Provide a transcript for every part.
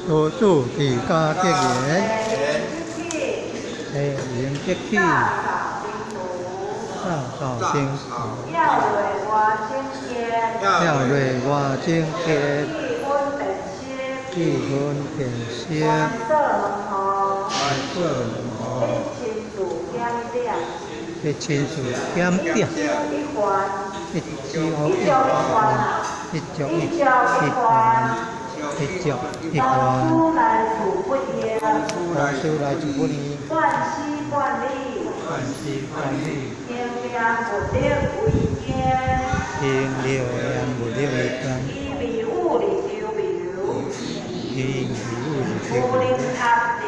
多住地家結緣，地地緣得起，大大掃掃丁要為我整天，要為我整天，氣分辨析，氣分辨析，觀所觀所門門戶，戶，必親自檢點，必親自檢點，一招一一招環，一環，一招一環，一招一當環，初來處不厭，當初來處不離，斷絲斷理，斷絲斷理，平量無得為堅，平量無得為堅，以迷霧裡丟流，以迷霧裡無靈塔佇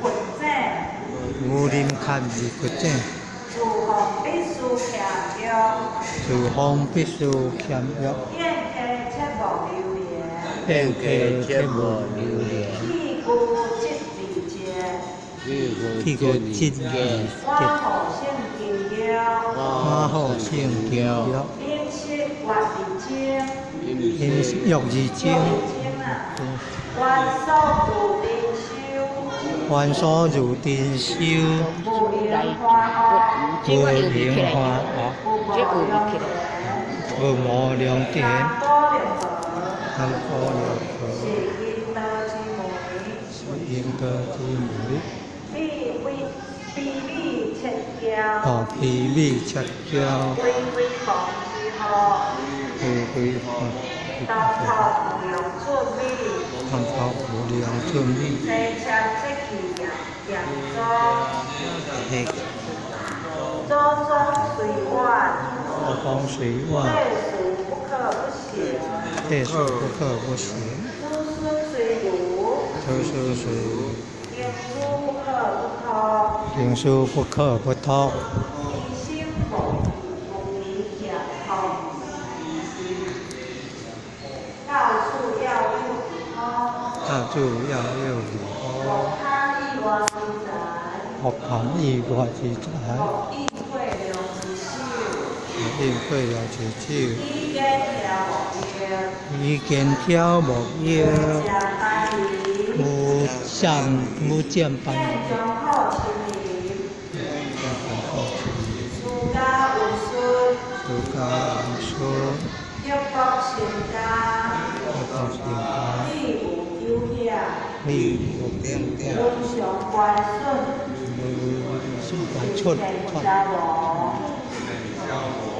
骨井，無靈卡佇骨井，自奉必須徛約，自奉必須徛約，變客切莫流連，變客切莫流連，氣居則離節，氣居則離我好性經業，我好性經業，飲食活而精，飲食育而精，願所如靈修，願所如定修，無靈花惡，無靈花惡，無無量田，無無良田，三果六合，三果六是合，應得之門，是應得之門。比為比美切嬌，哦，比美切嬌，微微防之福，微微防當頭無量準美，當頭無量準美，西切這氣嚴嚴祖，嘿，祖宗隨願，祖宗隨願，世事不可不行，世事不可不行，子孫隨如，子孫隨經書不可不托，經書不可不托，一心無無離健康，到處要有禮通，到處要有禮莫通，貪意外之財，莫貪意外之財，莫應退良之手，莫應退良之手，以堅條無業，以堅挑木無業，占班無占無占班見中好親鄰，私家文書，私家文書，德國成家，德國成家，義無糾險，義無糾險，文常乖順，文常乖順，天消亡，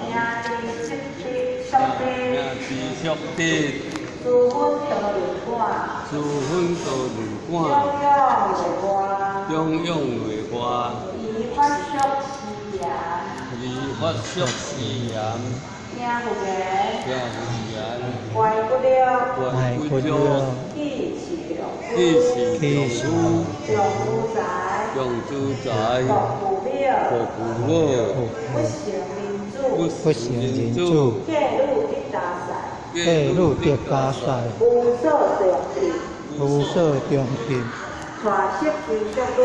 名字積德速德，名字速德，諸分多輪轉，諸分多輪種轉，養為外，種養為外，以法俗誓言，離法俗誓言，聽佛言，聽佛言，懷不了，懷不了，起是良起夫，是良夫，常自在，常自在，國父母，國父母，不成人主，不成人主，嫁女得家婿，嫁女得家婿，無所長進，無所長進，娶媳求淑女，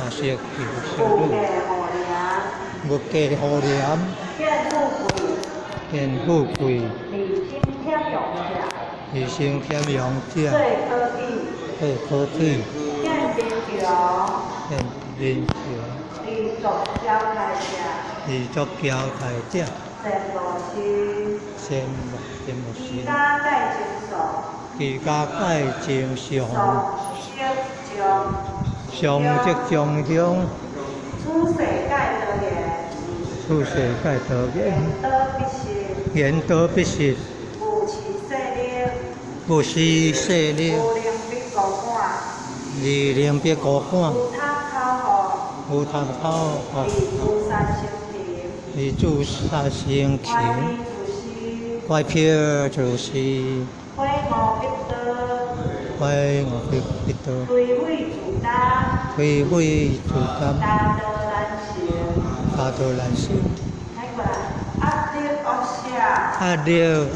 娶媳求淑無女，嫁好廉，無嫁好廉，見富貴，見富貴，離身忝揚者，離身忝揚者，做科舉，做科舉，見貧窮，見貧窮，離俗交代者，離俗交代者，羨慕心，羨慕羨慕居心，家蓋精數，居家蓋精上，上則上則上香，處世蓋多言，處世蓋多言，言多必失，言多必失，無恃勢力，無恃勢力，無能必高管，無能必高管，無貪口福，無貪口福，離諸三生貧，離諸三生貧，懷彼自私，懷彼自私，悔無必多，懷無必必多，推諉自擔，推諉自擔，大道難成。大道難成。睇過來，壓力惡捨，壓力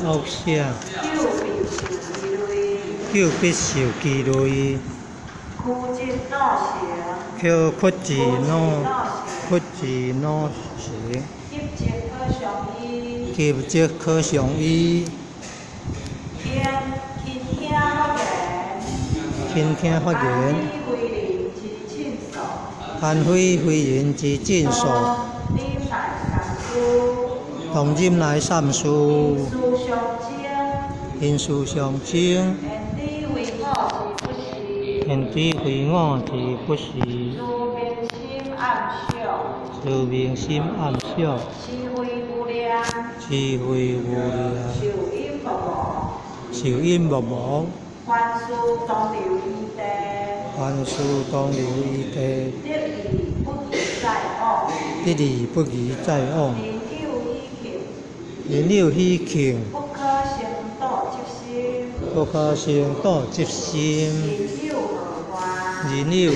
惡捨，久必受其累，久必受其累，屈折惱成，屈屈字惱，屈字惱成，急則可相依，急則可相依，聽親聽福言，傾聽法安言，徽非人之診所，安徽非人之診所，當忍耐三思，當忍耐三思，因事相爭，因事相爭，緣知非我之不是，緣知非我之不是，自明心暗想，自明心暗想，是非無量，是非無量，壽永無亡，壽永無亡，凡事當留餘地，凡事當留餘地，得意不宜再往，得意不宜再往，人有喜慶，人有喜慶，不可生妒嫉心，不可生妒嫉心，人有禍患，人有禍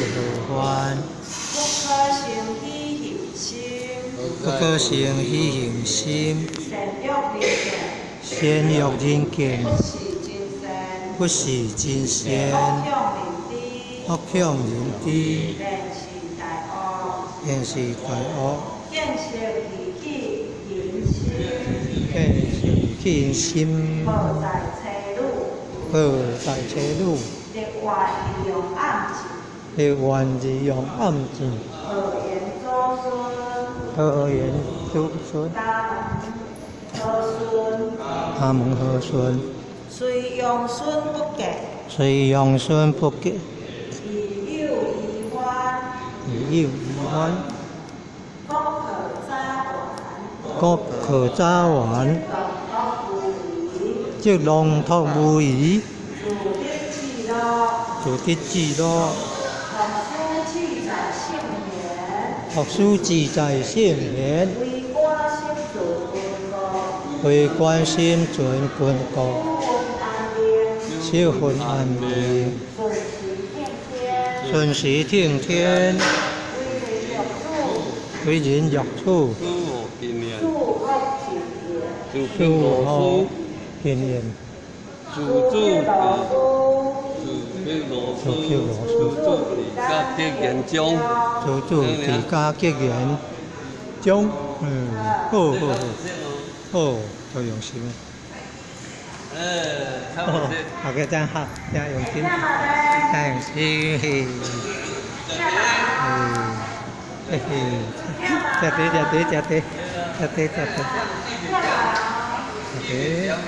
患，不可生喜恨心，不可生喜恨心，善欲人見，善欲人見，不是真善，不是真善，惡向人知，惡向人知，便是大惡。便是大惡。見色而起淫心，見色起淫心，無在妻女，無在妻女，立願利用暗箭，立願利用暗箭，何言祖孫，何言祖孫，家門何孫，家門何孫，雖養孫不嫁，雖養孫不嫁，義有遺歡，義有遺歡，國可早完，國可早完，則浪脫無疑，則浪脫無疑，自得至樂，自得至樂，學師志在聖賢，學師志在聖賢，為官心存軍國，為官心存軍國，守守分分安寧，安寧，順時聽天，順時聽天，為人欲處，為人欲處，諸惡見面，諸惡自諸平羅惡斯，見言，自主自平羅斯，自主自家的言章，自主自家結緣中，好好好，好，足用心。哎，差不多。好個，真好，真用心，真用心，嘿，嘿嘿，食茶食茶食茶食茶食茶，食茶。